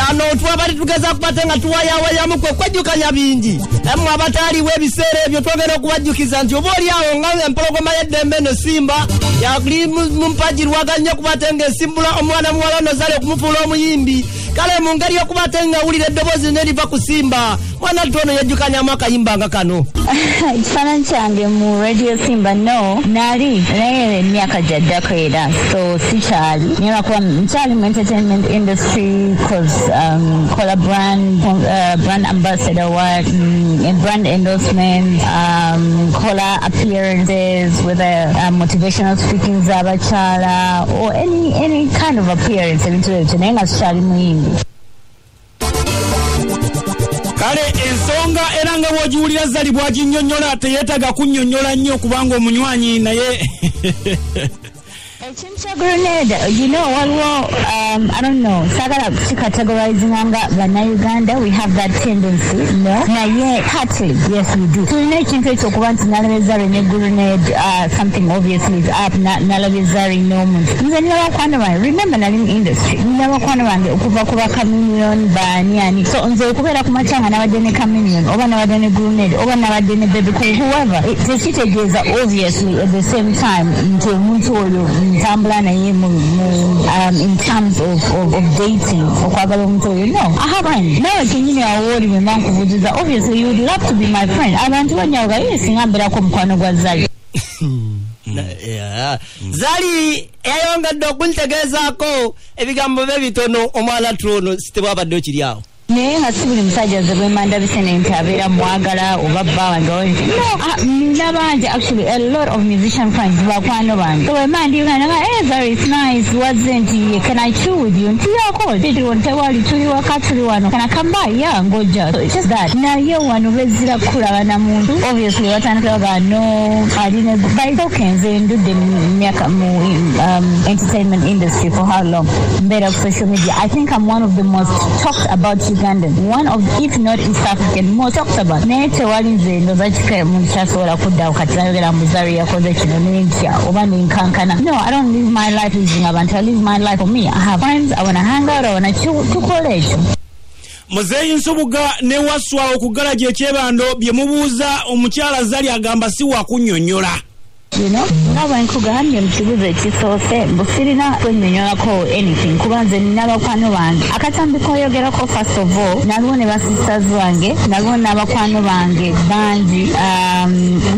ano twabadde tugeza kubate nga tuwayawayamu kwe kwejjukanya bingi. Emmwe abataaliwo ebiseera ebyo twongera okubajjukiza nti oba oli awo nga empologoma y'eddembe eno Simba yali mu mpagi lwaganya okubate ng'esimbula omwana muwala ono Zari okumufuula omuyimbi. Kale mu ngeri y'okubate ng'awulira eddoboozi neriva ku Simba, mwana ttu ono yejjukanyamu akayimba nga kano. Ekifaananyi kyange mu Radio Simba no nali naye emyaka gyaddako era so sikyali naye lwakuba nkyali mu entertainment industry cause kola brand ambassador work, and brand endorsement, kola appearances, whether motivational speaking z'abakyala or any kind of appearance ebintu ebyo, naye nga sikyali muyimbi. Kale ensonga era nga bw'ogiwulira Zari bw'aginnyonnyola teyeetaaga kunnyonnyola nnyo kubanga omunywanyi naye. Ekintu kya Grenade, you know, waliwo, I don't know, saagala kikategorizing nga bannayuganda, we have that tendency, no? Naye, partly, yes we do. Tulina ekintu ekyo okuba nti nalabye Zari ne Grenade, something obviously is up, nalabye Zari n'omuntu. Nze nina bakwano bange, remember nali mu industry, nina bakwano bange okuva ku ba Chameleone, baani ani. So nze okubeera ku makya nga nabadde ne Chameleone, oba nabadde ne Grenade, oba nabadde ne Bebe Cool, whoever, tekitegeeza obviously at the same time nti omuntu oyo ntambula naye mu in terms of dating, okwagala omuntu oyo. No, I haven't. Nawe kenyini awo oli bwe mba nkubuuziza, obviously you would love to be my friend. Abantu banyawoga ye singa mbeerako mukwano gwa Zari. Yeah. Zari yayongedde okuntegeezaako ebigambo bye bitono, omwana tuono sitebwabadde okiri awo. Naye nga si buli musajja nze bwe mandabise ne nti abeera mwagala oba bba wange oba anything. No, nina bangi, actually a lot of musician friends, bakwano bange. So bwe mba ndi Uganda nga, "Hey Zari, it's nice, wazze," nti, "Can I chill with you?" Nti, "Yeah, cool." Tiri tewali, tuli waka, tuli wano. "Can I come by?" "Yeah," ng'ojja. So it's just that. Naye wano bezira kulaba na muntu, obviously batandika baga no aline, but it's okay. Nze ndudde mu myaka mu entertainment industry for how long, mbeera ku social media. I think I'm one of the most talked about Ugandan, one of, if not East African, most talked about. Naye tewali, nze ndoza kika muntu kyasobola kuddawo kati nayogera mbu Zari yakoze kino nentya oba nenkankana. No, I don't live my life using abantu. I live my life for me. I have friends, I wanna hang out, I wanna chill, tukole ekyo. Muzeeyi Nsubuga ne Waswa okugalaja ekyebando bye mubuuza omukyala Zali agamba si wakunnyonnyola. Nga bwe nkugambye mu kibuzo ekisoose, mbu sirina kwennyonnyolako anything kuba nze nina bakwano bange. Akatambi koyogerako, first of all, naliwo ne basisters bange, naliwo n'abakwano bange bangi,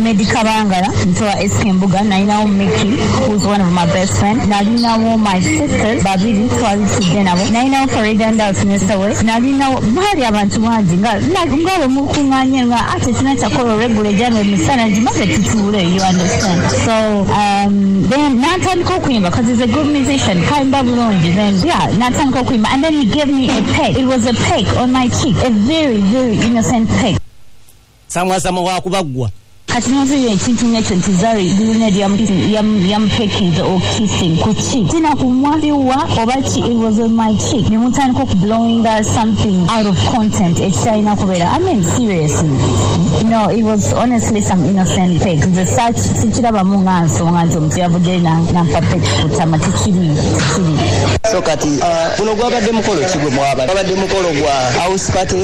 Medika Bangala ntowa SK Mbuga, nalinawo Mickey, who's one of my best friend, nalinawo my sisters babiri twali tudde nabo, nalinawo Farida Ndaus Nesawe, nalinawo baali abantu bangi nga bwe mukuŋŋaanye nga ate tulina kyakola olweggulo ejjange emisana gimaze tutuule, you understand? So then natandika okuyimba because he's a good musician, kayimba bulungi. Then yeah, natandika okuyimba and then he gave me a peck. It was a peck on my cheek, a very very innocent peck. Samwasama wakubaggwa. Kati nozuyo ekintu ngekyo nti Zari Grenade yamupekinze or kissing ku cheek, sina kumwaliwa oba ki, it was on my cheek, ne mutandika okublowing something out of content ekitalina kubeera. I mean, seriously, no, it was honestly some innocent peck. Nze sikirabamu nga nsonga nti omuntu yavuddeyo nampa peck ku ttama. Tikiri, tikiri. So kati guno gwabadde mukolo ki gwe mwabadde? Gwabadde mukolo gwa house party,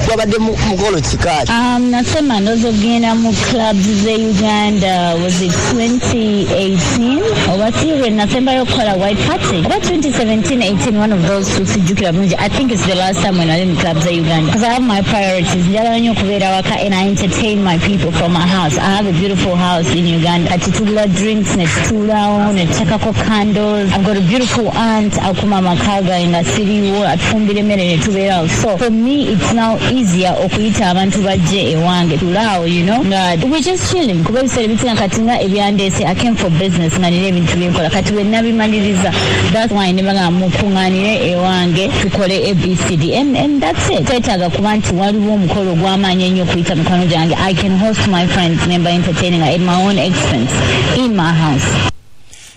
gwabadde mukolo kika? Nasema ndowooza okugenda mu clubs ze Uganda, was it 2018 oba si lwe nasembayo okukola white party, oba 2017 18, one of those two, sijjukira bulungi. I think it's the last time when I in clubs ze Uganda because I have my priorities. Njagala nnyo okubeera waka and I entertain my people from my house. I have a beautiful house in Uganda. Kati tugula drinks ne tutuulawo ne tuteekako candles. I've got a beautiful aunt akuma amaka gange nga siriwo, atufumbira emmere ne tubeerawo. So for me it's now easier okuyita abantu bajje ewange tulaawo, nga we just chilling, kuba ebiseera ebisinga kati nga ebyandeese, I came for business nga nina ebintu byenkola. Kati bwe nabimaliriza, that's why ne bagamba mukuŋŋaanire ewange tukole ABCD and that's it. Twetaaga kuba nti waliwo omukolo ogw'amaanyi ennyo okuyita mikwano gyange. I can host my friends nemba entertaining at my own expense in my house.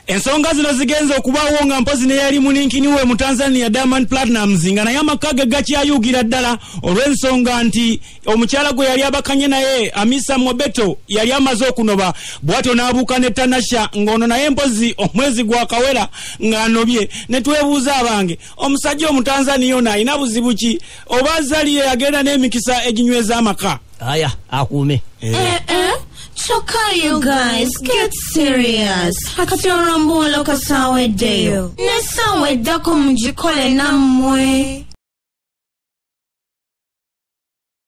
Ensonga zino zigenze okubaawo nga mpozi neyali muninkini we mu Tanzania, Diamond Platnumz, nga naye amaka ge gakyayuugira ddala olw'ensonga nti omukyala gwe yali abakanye naye, Hamisa Mobetto, yali amaze okunoba, bw'atyo n'abuuka ne Tanasha, ng'ono naye mpozi omwezi gwakawera ng'anobye. Ne twebuuza, abange, omusajja Omutanzania ono alina buzibu ki, oba Zali ye yagenda n'emikisa eginyweza amaka? Aya akuume. Eh, eh. Kyokka you guys, get serious. Kati olwo mbuulo kasaawa eddeyo n'essaawa eddako mugikole nammwe.